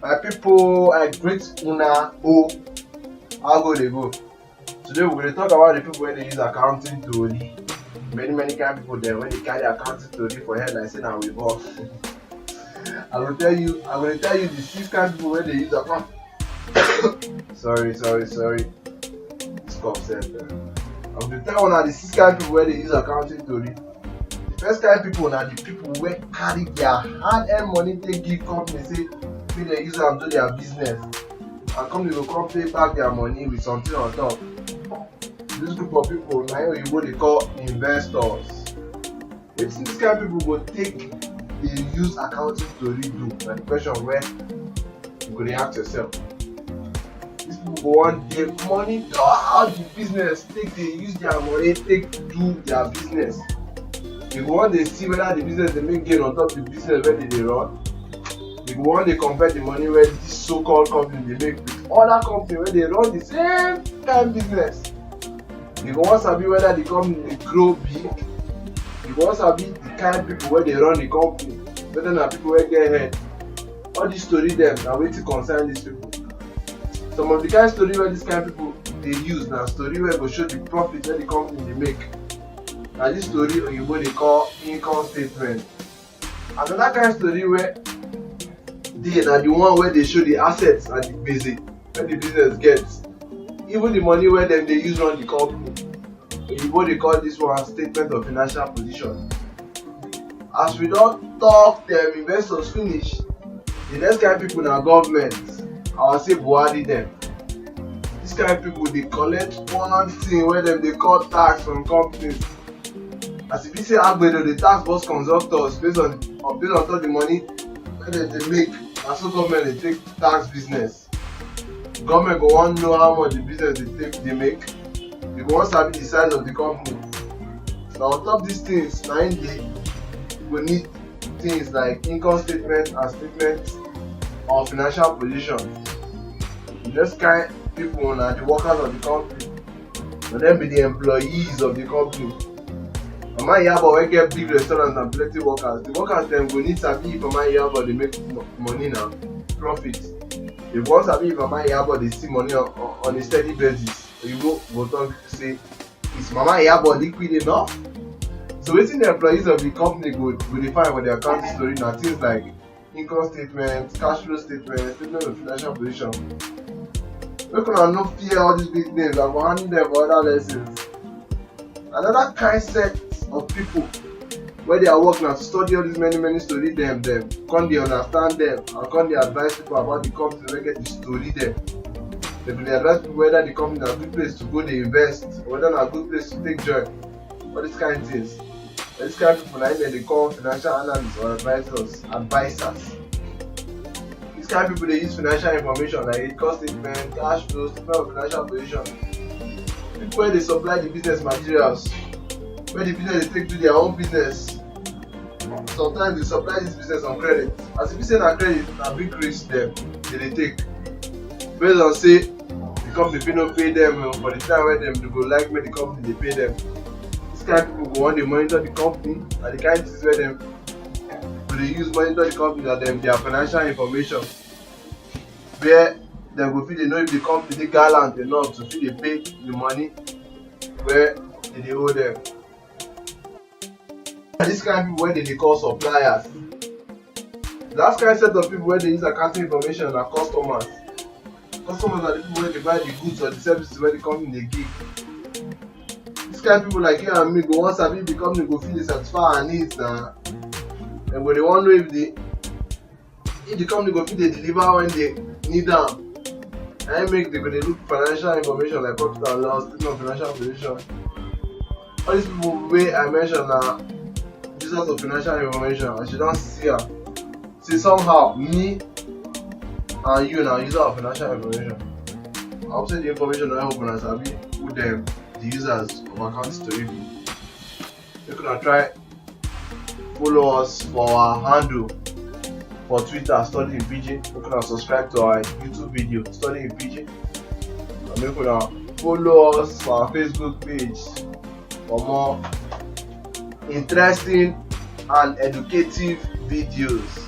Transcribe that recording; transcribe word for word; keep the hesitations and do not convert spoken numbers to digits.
My people, I greet una o. How go dey go? Today we go dey talk about the people wey dey use accounting tori. Many many kind people dem wey dey carry accounting tori for head like say na we boss. I go tell you, I go dey tell you the six kind people wey dey use account. Sorry, sorry, sorry. This cup sef. Eh. I go dey tell una the six kind people wey dey use accounting tori. The first kind people na the people wey carry their hard-earned money take give company say make dem use am do their business, and company go come pay back their money with something on top. This group of people na im oyibo dey call investors. Wetin this kind people go take dey use accounting tori do? Na the question wey you go dey ask yourself. These people go wan dey monitor how the business take dey use their money take do their business. They go wan dey see whether the business dey make gain on top the business wey they dey run. They go wan dey compare the money wey this so-called company dey make with other company wey dey run the same kind business. They go wan sabi whether the company dey grow big. They go wan sabi the kind people wey dey run the company, whether na people wey get head. All these story dem na wetin concern these people. Some of the kind story wey these kind people dey use na story wey go show the profit wey the company dey make. Na this story oyibo dey call income statement. Another kind story wey dey na the one wey dey show the assets and the gbese wey the business get, even the money wey dem dey use run the company. Oyibo dey call this one statement of financial position. As we don talk dem investors finish, the next kind people na government, our say Buhari dem. This kind people dey collect one thing wey dem dey call tax from companies. As e be say agbero dey tax bus conductors based on, on based on top the money wey dem dey make, na so government dey take tax business. Government go wan know how much the business dey take dey make. You go wan sabi the size of the company. Na on top these things na im dey go need things like income statement and statement of financial position. The next kind people na the workers of the company. Na dem be the employees of the company. Mama Iyabo wey get big restaurant and plenty workers. The workers dem go need sabi if Mama Iyabo dey make mo- money na profit. They go wan sabi if Mama Iyabo dey see money on, on, on a steady basis. Oyibo go talk say, is Mama Iyabo liquid enough? So wetin the employees of the company go go dey find for their accounting story na things like income statement, cash flow statement, statement of financial position. Make una no fear all these big names, I go handle them for other lessons. Another kind set of people wey their work na to study all these many many story dem dem, come dey understand them and come dey advise people about the company wey get the story dem. They go dey advise people whether the company na good place to go dey invest or whether na good place to take join. All these kind things. Na this kind people na im dem dey call financial analysts or advisors, advisors. This kind people dey use financial information like income statement, cash flow, statement of financial position. People wey dey supply the business materials, wey the business dey take do their own business. Sometimes they supply this business on credit. As e be say na credit, na big risk dem dey dey take. Based on say the company fit no pay them, uh, for the time wey dem go like make the company dey pay them. This kind people go wan dey monitor the company and the kind things wey dem go dey use monitor the company na dem their financial information, where dem go fit dey know if the company dey gallant enough to fit dey pay the money wey dem dey owe them. This kind people wey dem dey call suppliers. Last kind set of people wey dey use accounting information na customers. Customers na the people wey dey buy the goods or the services wey the company dey give. This kind people like you and me go wan sabi if the company go fit dey satisfy our needs na. Dem go dey wan know if the if the company go fit dey deliver when they need am. Na im make dem go dey look financial information like profit and loss, statement of financial position. All these people wey I mention na users of financial information, as you don see am. Say somehow me and you na user of financial information. I hope say the information don help una sabi who dem the users of account story be. Make una try follow us for our handle for Twitter, Study in Pidgin. Make una subscribe to our YouTube video, Study in Pidgin. And make una follow us for our Facebook page for more interesting and educative videos.